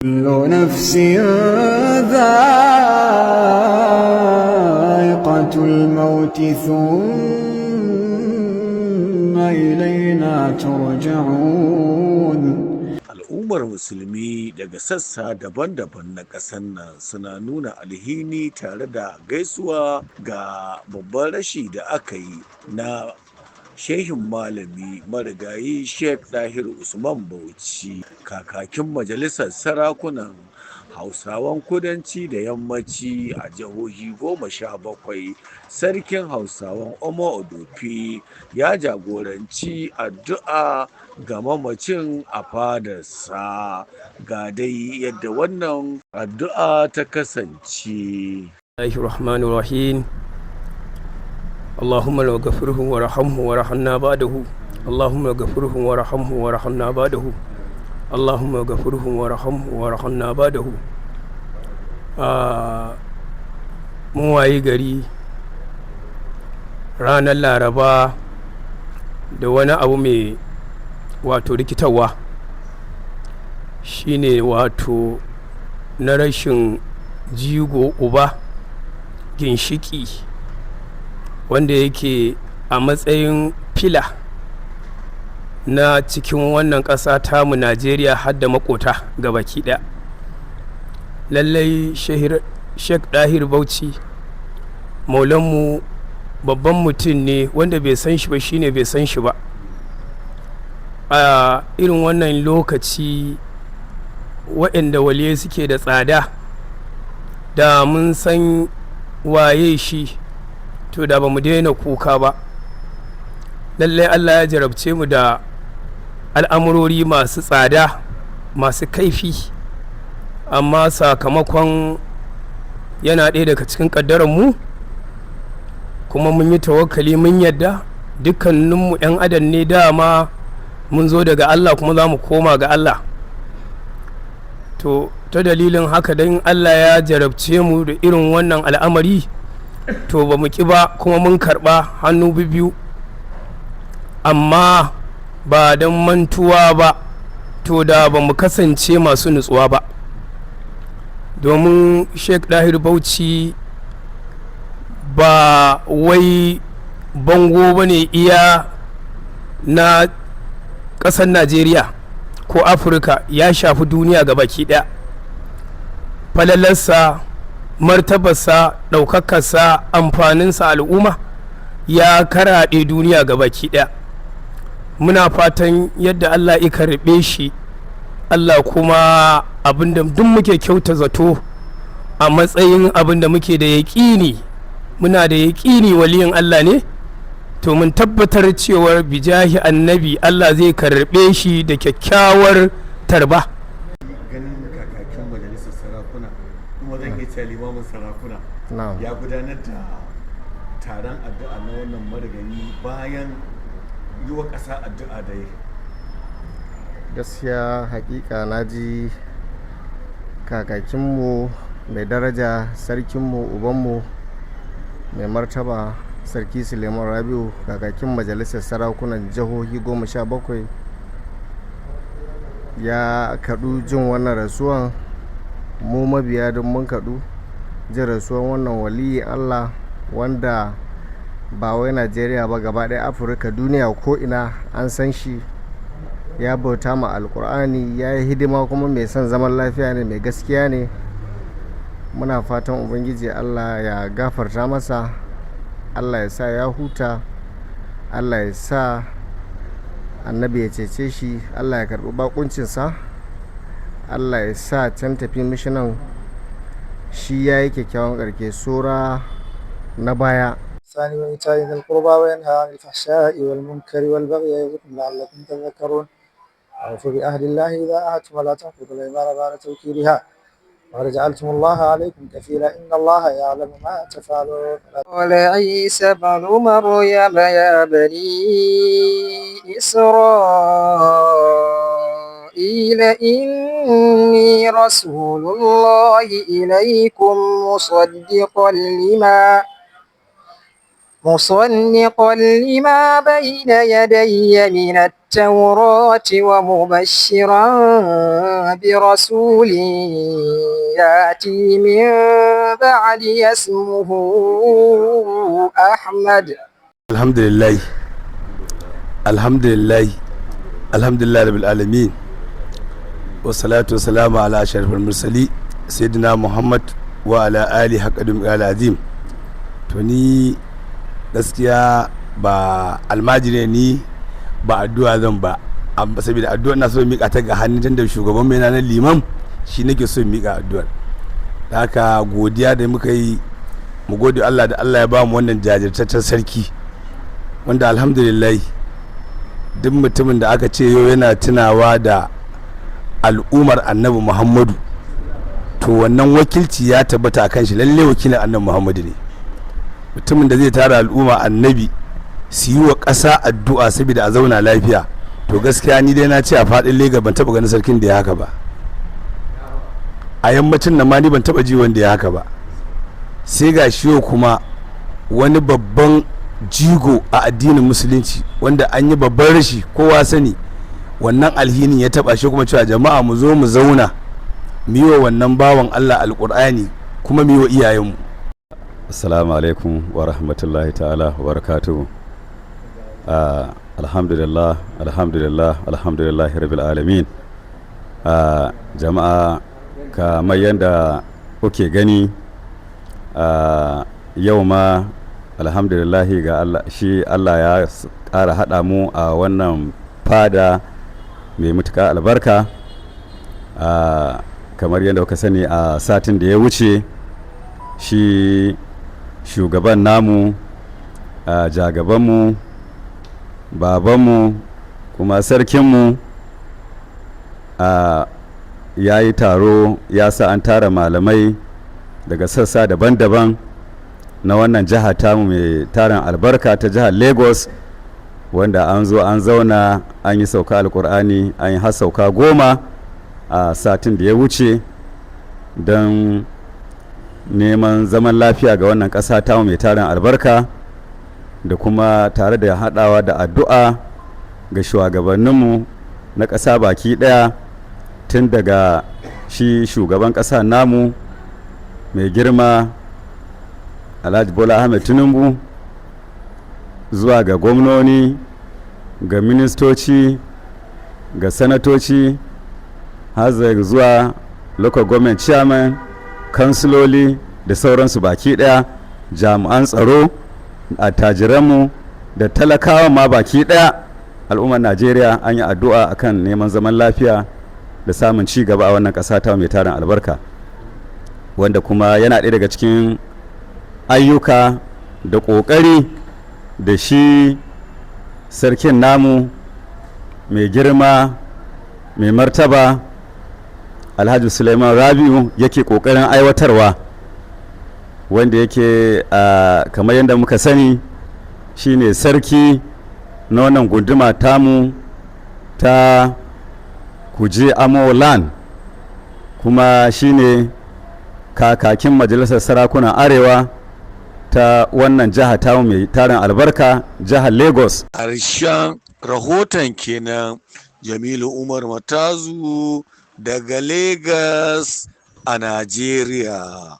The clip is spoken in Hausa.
كل نفس ذائقة الموت ثم إلينا ترجعون. Al'ummar Musulmi daga sassa daban-daban na ƙasar nan suna nuna alhini tare da gaisuwa ga babban rashi da aka yi na shehin malami marigayi Sheikh Dahiru Usman Bauchi. Kakakin Majalisar Sarakunan Hausawan Kudanci da Yammaci a jihohi 17, Sarkin Hausawan Omo Odofi, ya jagoranci addu'a ga mamacin a fadarsa. Ga dai yadda wannan addu'a ta kasance. الله الرحمن الرحيم. اللهم اغفره وارحمه وارحمنا بعده. اللهم اغفره وارحمه وارحمنا بعده. اللهم اغفره وارحمه وارحمنا بعده. Mun wayi gari ranar Laraba da wani abu mai wato rikitarwa, shine wato na rashin jigo, uba, ginshiki, wanda yake a matsayin fila na cikin wannan ƙasa tamu Najeriya har da makota ga baki ɗaya. Lallai Sheikh Dahir Bauchi, maulanmu, babban mutum ne. Wanda bai san shi ba shine bai san shi ba. A irin wannan lokaci waɗanda waliyai suke da tsada, da mun san waye shi, to da ba mu daina kuka ba. Lallai Allah ya jarabce mu da al'amurori masu tsada, masu kaifi, amma sakamakon yana ɗaya daga cikin mu, kuma mun yi tawakkali, mun yadda dukkaninmu 'yan adam ne, dama mun zo daga Allah kuma za mu koma ga Allah. To ta dalilin haka, don Allah ya jarabce mu da irin wannan al'amari, to ba mu ƙi ba kuma mun karɓa hannu biyu. Amma ba don mantuwa ba, to da ba mu kasance masu nutsuwa ba, domin Sheikh Dahir Bauchi ba wai bango ba ne iya na ƙasar Najeriya ko Afirka, ya shafi duniya ga baki ɗaya. Falalarsa, martabarsa, ɗaukakarsa, amfaninsa al'umma ya karaɗe duniya ga baki ɗaya. Muna fatan yadda Allah ya karɓe shi, Allah kuma abinda duk muke kyauta zato a matsayin abinda muke da yaƙini, muna da yaƙini waliyin Allah ne, to mun tabbatar cewar bijahi Annabi Allah zai karɓe shi da kyakkyawar tarba. Ganin kakakin Majalisar Sarakuna, kuma zan iya cewa limamin sarakuna, ya gudanar da taron addu'a na wannan marigayi bayan yi wa ƙasa addu'a da ya Gaskiya hakika na ji kakakinmu mai daraja, sarkinmu, ubanmu, mai martaba Sarki Suleiman Rabiu, kakakin Majalisar Sarakunan jihohi 17, ya kaɗu jin wannan rasuwan. Mu mabiya don mun kaɗu jin rasuwan wannan waliyi Allah, wanda ba wai Najeriya ba, gaba ɗaya Afirka, duniya ko ina an san shi. Ya bauta ma Alkur'ani, ya yi hidima, kuma mai son zaman lafiya ne, mai gaskiya ne. Muna fatan Ubangiji Allah ya gafarta masa, Allah ya sa ya huta, Allah ya sa Annabi ya cece shi, Allah ya karbi bakuncinsa, Allah ya sa can tafi mishinan shi ya yi kyakkyawan karke, sora na baya. الإحسان وإيتاء ذي القربى وينهى عن الفحشاء والمنكر والبغي يعظكم لعلكم تذكرون. أوفوا بعهد الله إذا عاهدتم ولا تنقضوا الأيمان بعد توكيدها وقد جعلتم الله عليكم كفيلا إن الله يعلم ما تفعلون. قال عيسى ابن مريم يا بني إسرائيل إني رسول الله إليكم مصدقا لما مصدقا لما بين يدي من التوراة ومبشرا برسول يأتي من بعدي اسمه أحمد. Alhamdulillah, alhamdulillah, alhamdulillah rabbil alamin, wassalatu wassalamu ala ashrafil mursali, sayyidina Muhammad wa ala ali haqqadum azim. To, ni gaskiya ba almajiri ni ba, addu'a zan ba, amma saboda addu'a na so mika ta ga hannun da shugaban mai na liman, shi nake so mika addu'ar. Da haka godiya da muka yi, mu gode Allah da Allah ya ba mu wannan jajirtaccen sarki, wanda alhamdulillah duk mutumin da aka ce yau yana tunawa da al'ummar Annabi Muhammadu, to wannan wakilci ya tabbata kan shi. Lalle wakilin Annabi Muhammadu ne. Mutumin da zai tara al'umma Annabi su yi wa ƙasa addu'a saboda a zauna lafiya, to gaskiya ni dai na ce a faɗin Legas ban taɓa ganin sarkin da ya haka ba. A yammacin nan ma ni ban taɓa ji wanda ya haka ba. Sai ga shi yau kuma wani babban jigo a addinin Musulunci, wanda an yi babban rashi, kowa sani, wannan alhinin ya taba shi, kuma cewa jama'a mu zo mu zauna mu yi wa wannan bawan Allah Alkur'ani, kuma mu yi wa iyayenmu. Assalamu alaikum wa rahmatullahi ta'ala wa barakatuhu. Alhamdulillah, alhamdulillah, alhamdulillahi rabbil alamin. Jama'a, kamar yadda kuke gani, yau ma alhamdulillahi ga Allah, shi Allah ya ƙara haɗa mu a wannan fada mai mutuƙa albarka. Kamar yadda kuka sani, a satin da ya wuce shi shugaban namu, a jagabanmu, babanmu, kuma sarkinmu, ya yi taro, ya sa an tara malamai daga sassa daban-daban na wannan jiha tamu mai tarin albarka ta jihar Lagos, wanda an zo an zauna an yi sauka Alkur'ani, an yi har sauka 10 a satin da ya wuce, don neman zaman lafiya ga wannan ƙasa tamu mai tarin albarka, da kuma tare da haɗawa da addu'a ga shugabanninmu na ƙasa baki ɗaya, tun daga shi shugaban ƙasa namu mai girma Alhaji Bola Ahmed Tinubu, zuwa ga gwamnoni, ga ministoci, ga sanatoci, har zuwa local government chairman, kansiloli da sauransu baki daya, jami'an tsaro, attajiranmu da talakawa ma baki daya, al'ummar Najeriya, an yi addu'a akan neman zaman lafiya da samun ci gaba a wannan ƙasa ta mai tarin albarka, wanda kuma yana ɗaya daga cikin ayyuka da ƙoƙari da shi sarkin namu mai girma, mai martaba Alhaji Suleiman Rabiu yake ƙoƙarin aiwatarwa, wanda yake, kamar yadda muka sani, shine sarki na wannan gunduma tamu ta Kuje Amolan, kuma shine kakakin Majalisar Sarakunan Arewa ta wannan jiha tamu mai tarin albarka, jihar Lagos. Ƙarshen rahoton kenan. Jamilu Umar Matazu daga Legas a Najeriya.